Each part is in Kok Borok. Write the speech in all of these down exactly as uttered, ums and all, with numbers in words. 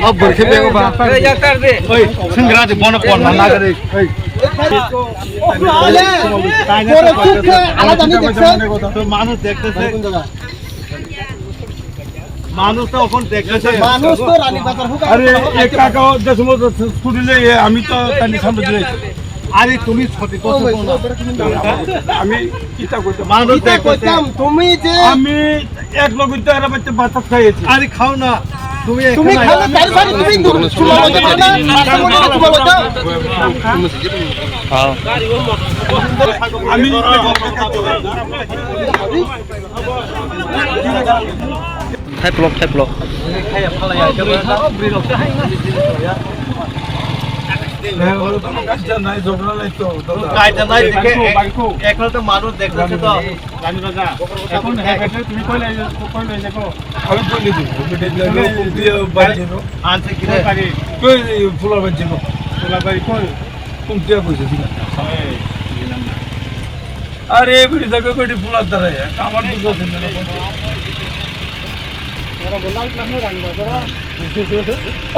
O borkhe bego ba. Oi, singra de bono pon na nagari. Oi. তো মানুষ দেখতেছে। মানুষ তো এখন দেখতেছে। মানুষ তো রানীবাজার হুকা আরে, এক টাকা যে সমস্ত স্কুটি নিয়ে আমি তো তার সামনে দিয়ে আছি। আরে, তুমি সঠিক কথা বলো না। আমি কিতা করতে মানুষ কিতা দেখতেছে। করতাম? তুমি যে আমি এক লোক তো এরা বাচ্চা বাচ্চা খাইয়েছি। আরে, খাও না। তুমি তুমি এখানে খাও না, তাই বাড়ি তুমি দূর। চুলা বাজা না, মাথা মোটা চুলা বাজা। আমি Thaiplok, thaiplok. কাইটা নাই দেখে, এক-, এখন তো মানুষ দেখতেছে তো। এখন হেঁটে তুমি কই লই যাবো, কই লই যাবো? আমি কই লই যাবো? আনছে কি রে? কই ফুলার বাড়ি যাবো? ফুলার বাড়ি কই? কোন টিয়া কইছে ঠিক আছে? আরে, বেটি দেখো, বেটি ফুলার দ্বারা, আমার তো কথা না।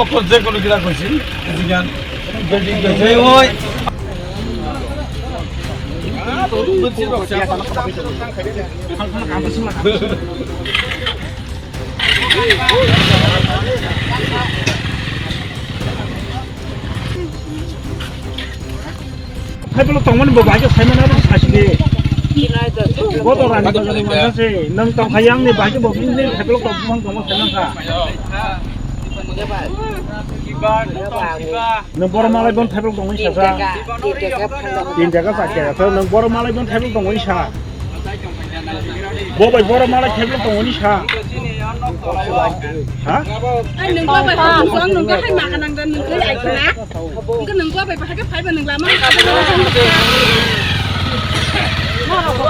অকল যে কোনো কিরা কইছি, জিগান, বেটি কইছে, ওই। Hai, belok tongmani bo bahai khe saimano abo sasi de. Bo to rani bazar ni mansa se. Nang tong hai yang ni bahai khe bo bini hai belok tong bumang tongma saimang kha. Nang boro malai bon hai belok tongmani sasa. Tin taka sa kya. Nang boro malai bon hai belok tongmani sa. Bo bai boro malai hai belok tongmani sa. Ha? Ai, nang bo bai ha, nang bo hai ma ka nang dan nang kai ai khana.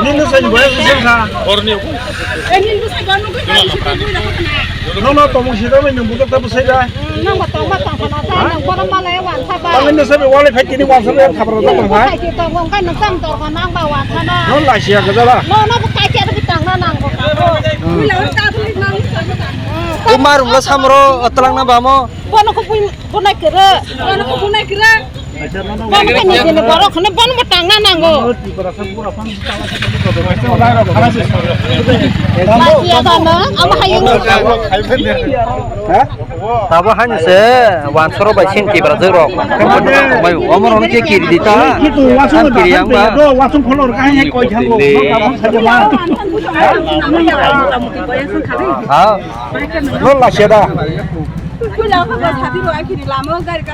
Nini sai ni boya sosial kha. Orni. Eh, nini sai ba nung kai si tu na. No, no, tomung si da, nung buka ta sai da. Nang ba tong ba tong khana ta, nang boro malai wan sa ba. Ang nini sai wale phai kini wan sa ba, thabra ta tong phai. Kai ki tong, kai nang sam tor khana ba wan sa na. No, la sia ga da la. No, no, kai ki ta tang na nang bo. Ui la ta tu nang. Umar ula samro atlang na ba mo. Bono ko bui, bunai kere. Bono ko bunai kere. Bono ko ni dile borok khone bono bo tangna nango. Masiya bono, ama hayung. Ha? Tabo hani se, wansoro bai sin kibra jero. Mai, omor on ke kiri dita. Kitu wansoro kiri yang ba. Do, wansoro kolor ka hai koi jang. Ha? Lo la seda.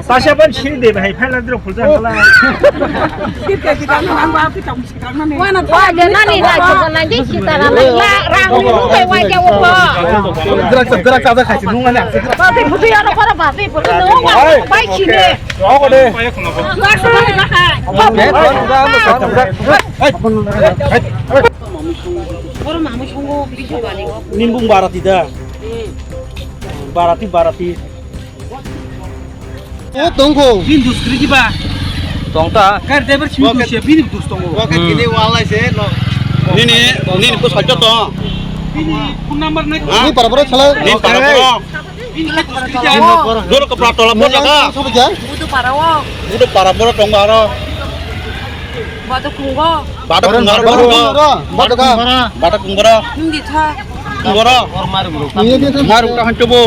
Tasa ban siri de bahai phaila dro phulja khala. Wana thwa de nani na chuba nang de sitara la la rang ni nung bai wa ja wo pho. Drak sa drak sa khaisi nung ani. Ba te phuti ya ro para ba te phuti nung wa bai sini. Rogo de. Drak sa ba khai. Boro mamu songo bisi bani. Nimbung barati da. Barati, barati. O tongkho. Bini dus kri diba? Tongta. Kar driver simi dus ya, bini dus tongo. Oke, kini walai se no. Nini, nini ko sajjo tong. Bini phone number nai. Ni para para chala. Ni para para. Bini ka dus kri diba? Dolo ko pra tola por jaga. Sabu ja. Budu para wo. Budu para por tong aro. Bado kungo. Bata kungbara, bata kungbara. Bata kungbara. Hindi tha. Kungbara. Maru ta hancho bo.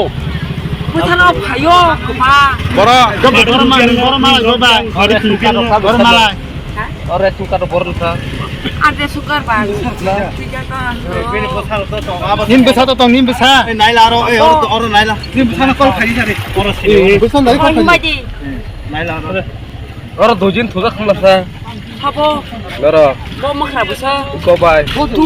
Bwsano phaio, kma. Bora. Bora malai, bora malai, bora malai. Ore suka to bora ta. Ade sukar ba. Tiga ta. Nin bwsa to tong, nin bwsa. Naila aro, oro, oro naila. Nin bwsa na kol khai jare. Oro si. Bwsa dai kol khai. Naila aro. Oro dojin thuda khumlasa. Sabo. Loro. Bo makhra bwsa. Ko bai. Bo tu.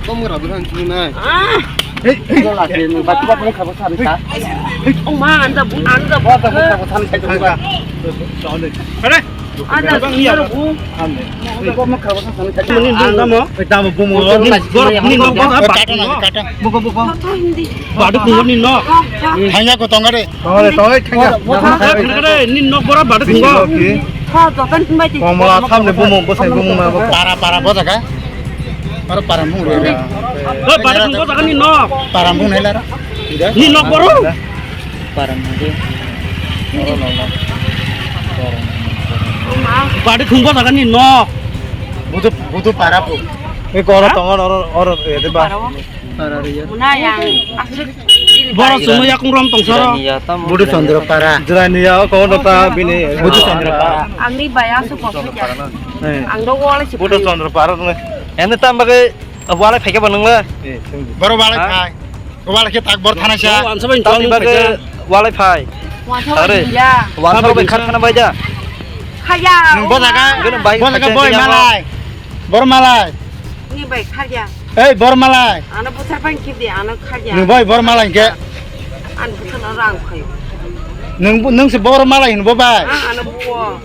Bo makhra bwsa ni nai. Ah. Hei, hei. Ko la ke ni ba tu ba makhra bwsa ni sa. Hei, o ma anda bu anda bu. Ba makhra bwsa ni sa. Are. Anda bu. Bo makhra bwsa ni sa. Ni damo. Damo bu mo. Ni gor ni no ba ba. Buka buka. Hindi. Badu kuhor ni no. Hanya ko tongare. Tongare, tongare, thangya. Bwthang kha thangkre, nini nok bora badu thungo. Tha, joto ni bai di. Komla samne bumung, bwsai bumung na bo. Para, para bo jaga. Aro para bumung ro. Hoi, badu thungo jaga ni nok. Para bumung nai lara. Ni nok boro. Parang hwnkhe. Oro no, no. Badi khungba jaga ni no. Budu, budu para po. E koro tongo, oro, oro, e de ba. Para riya. Muna yang aswk. Boro chwngno yakung rom tong soro. Budu Chandra para. Jirani ya, koro ta bini. Budu Chandra para. Angni baya su kok. Eh. Ang do wala si. Budu Chandra para. Ene tam bagai. Walai phaikhe ba nwngle? Boro walai phai. Walai khe tak bor thana sa. Tamni bagwi walai phai. Are. Wansa bai kharkhana bai da. Khaya. Nwng bo jaga. Nwng bai bo jaga kharkhana boi malai. Bor malai. Ni bai kharya. Ei bor malai. Ano buthar bai khibdi ano kharya. Nwng bai bor malai khe. An buthar no rang khayo. Nwng nwng se bor malai hin bo bai. Ano buo.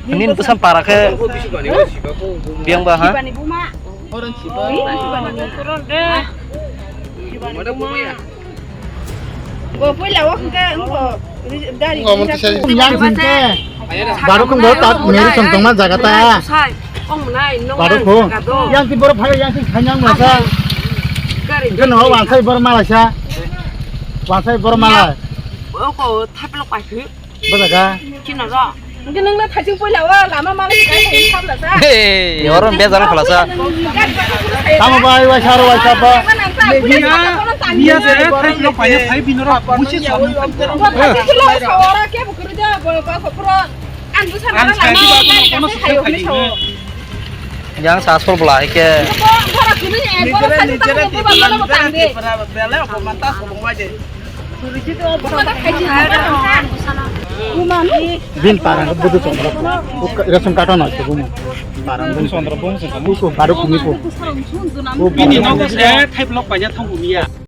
Nini bwsa para khe biyang ba ha? Bo puila o hwnkhe wngkho gari. Yang hwnkhe. Baruk wngkho ta meru song tongma jaga ta. Baruk wng. Yang ti borok phai yang ti khanyang masa. Hwnkhe no wansai borok malaisa. Wansai borok malai. Oko thapilok paiphi. Bojaga. Chino ro. Hwnkhe nwngno thaising puila o lama mala kai kai sabla sa. Hey, oro bejal khala sa. Tamo bai wai saro wai sapa. Miya, miya je thai lo paina thai binoro busi sami. Sawara ke bukuri de bo ko pura. An busa na lama kai kai. Yang sasol bela ke. Bin parang budu Chandra. Rasong katon ase bumu. Parang budu Chandra bumu. Buku baru kumi ko. Bini nogo se thai blok paja thang bumiya.